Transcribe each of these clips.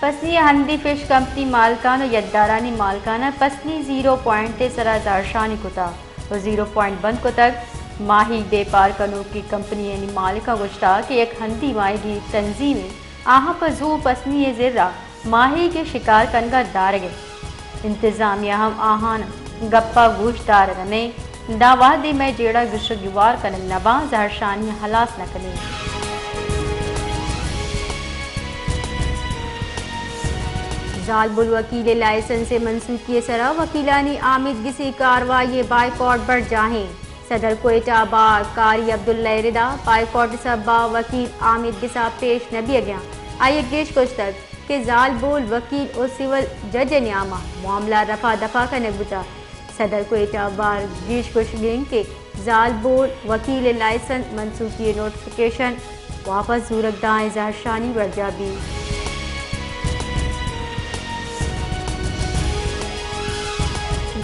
پسنی ء Hindi fish company مالکان و یدارانی مالکان ء پسنی زیرو پوائنٹ ء سرا زہرشانی کتگ و زیرو پوائنٹ بند کتگ۔ ماہیگ بیپار کنوکی کمپنیانی مالکاں گوشتگ کہ یک ہندی ماہیگی تنظیمے آہاں پہ زو پسنی ء زرا ماہیگ ء شکار کنگا دارگ ء انتظامیہ ہم آہان گپا گوش دارگ ء نئیں۔ داں وہدے مئے جیڑہ گشگ گیوار کنگ نہ باں، زہرشانی ہلاس نہ کنیں۔ زالبول وکیل ء لائسنس ء منسوخی ء سرا وکیلانی آمیدگسی کاروائی ء بائیکاٹ برجاہیں۔ صدر کوئٹہ بار قاری عبداللہ ء ردا بائیکاٹ ء سبب ء وکیل آمیدگس ء پیش نہ بیگ ء آئی ء گیش گوشتگ کہ زالبول وکیل و سول جج ء نیام ء معاملہ رفع دفع کنگ بوتگ۔ صدر کوئٹہ بار گیش گوشگ انت کہ زالبول وکیل ء لائسنس منسوخی ء نوٹیفکیشن واپس زورگ دائیں زہرشانی برجاہ بیت۔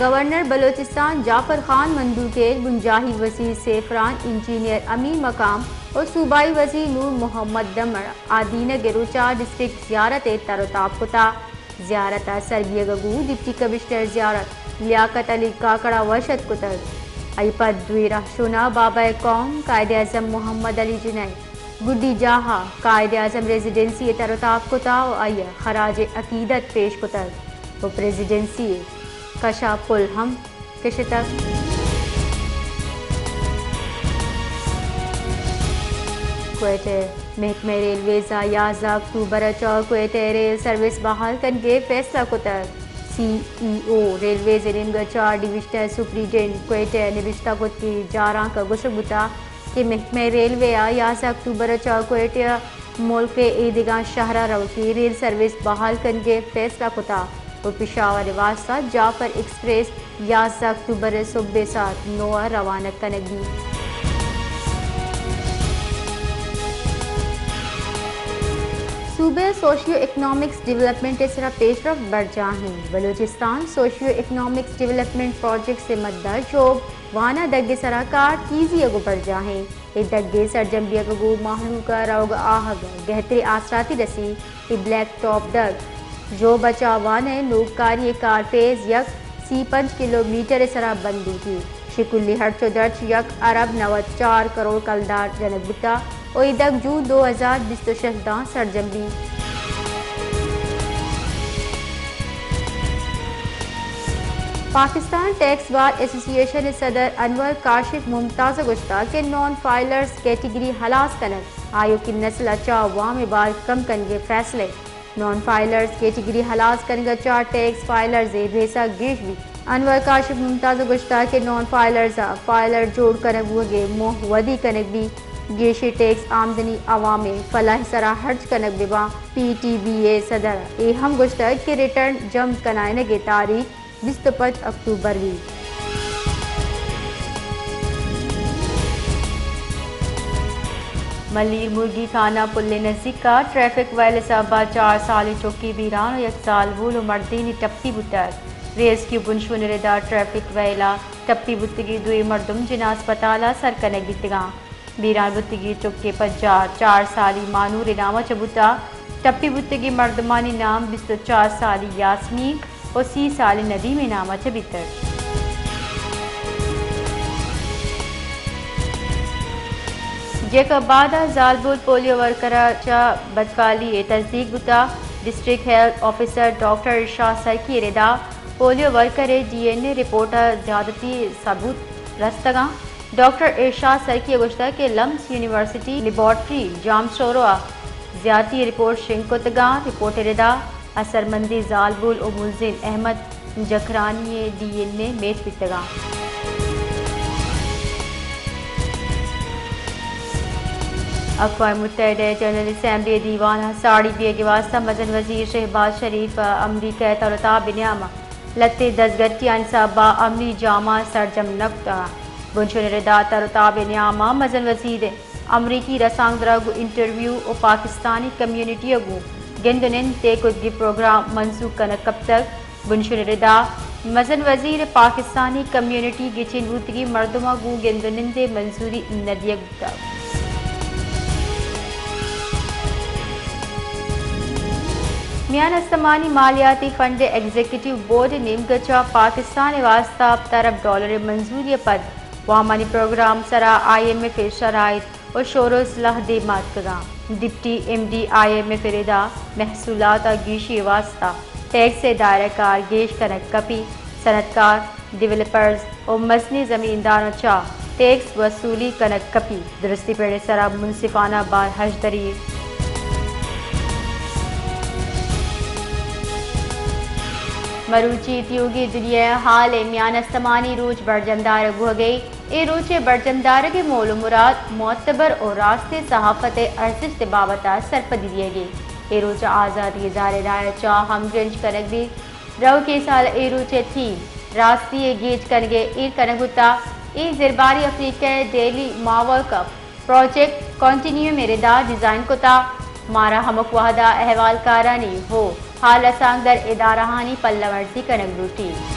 گورنر بلوچستان جعفر خان مندوکیل، بنجاہی وزیر سیفران، انجینئر امین مقام و صوبائی وزیر نور محمد دمڑ آدینگ ء روچا ڈسٹرکٹ زیارت ء تر و تاب کتا۔ زیارت ء سر بیگ ء گوں ڈپٹی کمشنر زیارت لیاقت علی کاکڑ ء وش اتک کتگ۔ آئی ء پد دوئیں رہشون ء بابا قوم قائد اعظم محمد علی جناح ء گڈی جاہ ء قائد اعظم ریزیڈنسی ء تر و تاب کتا و آئی ء خراج عقیدت پیش کتگ و پریزیڈنسی ء کش ء پل ہم کشتگ۔ کوئٹہ، محکمہ ریلویز ء یازدہ اکتوبر ء چہ کوئٹہ ریل سروس بحال کنگ ء فیصلہ کتگ۔ سی ای او ریلویز ء نیمگ ء چہ ڈویژنل سپرنٹنڈنٹ کوئٹہ ء نبشتہ کت کہ جارانک ء گوشگ بوتگ کہ محکمہ ریلوے ء یازدہ اکتوبر ء چہ کوئٹہ ء ملک ء اے دگہ شہر ء روکی ریل سروس بحال کنگ ء فیصلہ کتگ و پشاور ء واستہ جعفر ایکسپریس یازدہ اکتوبر ء صبح ء ساعت نو ء روانگ کنگ بیت۔ صوبہ ء سوشیو اکنامکس ڈیولپمنٹ ء سرا پیشرفت برجاہ انت۔ Balochistan socio economics development projects ء مدت ژوب وانہ دگ ء سرا کار تیزی ء گوں برجاہ انت۔ اے دگ ء سرجم بیگ ء گوں مہلوک ء روگ ء آہگ ء گہتریں آسراتی رسی۔ اے بلیک ٹاپ دگ ژوب ء چہ وانہ ء نوکاری ء کارپیس یک سی پنچ کلومیٹر ء سرا بند بوتی۔ شکلی ہرچ و درچ یک ارب نود چار کروڑ کلدار جنگ بوتا و اے دگ جون دو ہزار بیست و شش داں سرجم بیت۔ پاکستان ٹیکس بار ایسوسی ایشن ء صدر انور کاشف ممتاز ء گوشتگ کہ نان فائلرز کیٹیگری ہلاس کنگ آیوکیں نسل ء چہ وام ء بار کم کنگ ء فیصلہ۔ نان فائلرز کیٹیگری ہلاس کنگ ء چہ ٹیکس فائلرز ء بھیسہ گیش بیت۔ انور کاشف ممتاز ء گوشتگ کہ نان فائلرز ء فائلر جوڑ کنگ بوگ ء موہ ودی کنگ بیت۔ گیشیں ٹیکس آمدنی عوام ء فلاح ء سرا ہرچ کنگ بہ باں۔ پی ٹی بی ء صدر ء اے ہم گوشتگ کہ ریٹرن جم کنائینگ ء تاریخ بیست و پنچ اکتوبر بیت۔ ملیر مرگی خانہ پل ء نزیک ء ٹریفک ویل ء سبب ء چار سالی چکی بیران و یک زالبول و مردینے ٹپی بوتگ۔ ریسکیو بنشون ء ردا ٹریفک ویل ء ٹپی بوتگیں دوئیں مردم جناح ہسپتال ء سر کنگ بیتگاں۔ بیران بوتگیں چکے پجار چار سالی مانور ء نام ء چہ بوتگ۔ ٹپی بوتگیں مردمانی نام بیست و چار سالی یاسمین و سی سالی ندیم ء نام ء چہ بیتگ۔ جیکب آباد ء زالبول پولیو ورکر ء چہ بدکالی ء تصدیق بوتگ۔ ڈسٹرکٹ ہیلتھ آفیسر ڈاکٹر ارشاد سرکی ء ردا پولیو ورکر ء ڈی این اے رپورٹ ء زیادتی ثبوت رستگاں۔ ڈاکٹر ارشاد سرکی ء گوشتگ کہ لمس یونیورسٹی لیبارٹری جامشورو ء زیاتی رپورٹ شنگ کتگاں۔ رپورٹ ء ردا اثرمندیں زالبول و ملزم احمد جکھرانی ء ڈی این اے میچ بیتگاں۔ اقوام متحدہ ء جنرل اسمبلی ء دیوان ء ساڑی بیگ ء واستہ مزن وزیر شہباز شریف ء امریکہ ء تر و تاب ء نیام ء لھتیں دزگٹیانی سبب ء امنی جامہ سرجم نہ کتگ۔ بنشون ء ردا تر و تاب ء نیام ء مزن وزیر امریکی رسانکدراں گوں انٹرویو و پاکستانی کمیونٹی ء گوں گند و نند ء کتگیں پروگرام منسوخ کنگ کپتگ۔ بنشون ء ردا مزن وزیر ء پاکستانی کمیونٹی گچین بوتگیں مردماں گوں گند و نند ء منظوری نہ دیگ بوتگ۔ میان استمانی مالیاتی فنڈ ء ایگزیکٹو بورڈ ء نیمگ ء چہ پاکستان ء واستہ ہپت ارب ڈالر ء منظوری ء پد وامانی پروگرام سرا آئی ایم ایف ء شرائط و شورس لہتے ماتکگاں۔ Deputy M D I M F ء ردا محصولات ء گیشی ء واستہ ٹیکس ء دائرہ کار گیش کنگ کپی، صنعتکار، ڈویلپرز و مزنیں زمینداراں چہ ٹیکس وصولی کنگ کپی۔ درستی پڑ ء سرا منصفانہ بار ہژدری۔ مروچی تیوگیں دنیا ء ہال ء میان استمانی روچ برجمدار بوہگ ء اے روچ ء برجمدارگ ء مول و مراد معتبر و راستیں صحافت ء ارزشت ء بابت ء سرپدی دیگ ء۔ اے روچ ء آزادی ادارہ راہ ء چہ ہمگرنچ کنگ بیت۔ روکیں سال ء اے روچ ء تھیم راستی ء گیج کنگ ء ایر کنگ بوتگ۔ اے زرباری افریقہ ء ڈیلی ماوا کپ پروجیکٹ کانٹینیوم ء ردا ڈیزائن کتگ۔ مارا ہمک وہد ء احوالکارانی ہو ہال ء سانگدر ادارہانی پلہ ورزی کنگ لوٹیت۔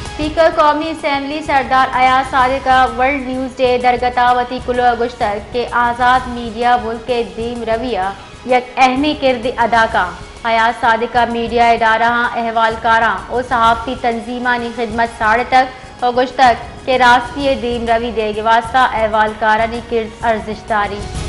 اسپیکر قومی اسمبلی سردار ایاز صادق ء ورلڈ نیوز ڈے درگت ء وتی کلوہ ء گوشتگ کہ آزاد میڈیا ملک ء دیم روی ء یک اہمیں کردے ادا کاں۔ ایاز صادق ء میڈیا ادارہاں، احوالکاراں و صحافتی تنظیمانی خدمت ساڑتگ و گوشتگ کہ راستی ء دیمروی دیگ ء واستہ احوالکارانی کرد ارزشت داریت۔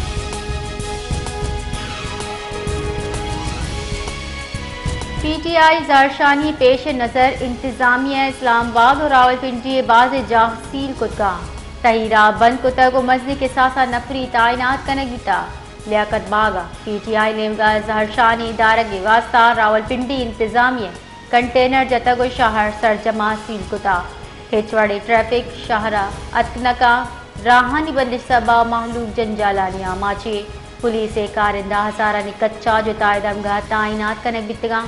پی ٹی آئی زہرشانی پیش نظر انتظامیہ اسلام آباد و راولپنڈی ء بازیں جاہ سیل کتگاں، تہی راہ بند کتگ و مزنیں کساسا نفری تعینات کنگ بیتگ۔ لیاقت باغ ء پی ٹی آئی نیمگا زہرشانی دارگ ء واستہ راولپنڈی انتظامیہ کنٹینر جتگ و شہر سرجما سیل کتگ۔ ہچ وڑیں ٹریفک شہر ء اتک نہ کاں۔ راہانی بندش سبب ء مہلوک جنجالانی آماچ ء۔ پولیس ء کارندہ ہزارانی کچا جتائیں دمگاہ تعینات کنگ بیتگاں۔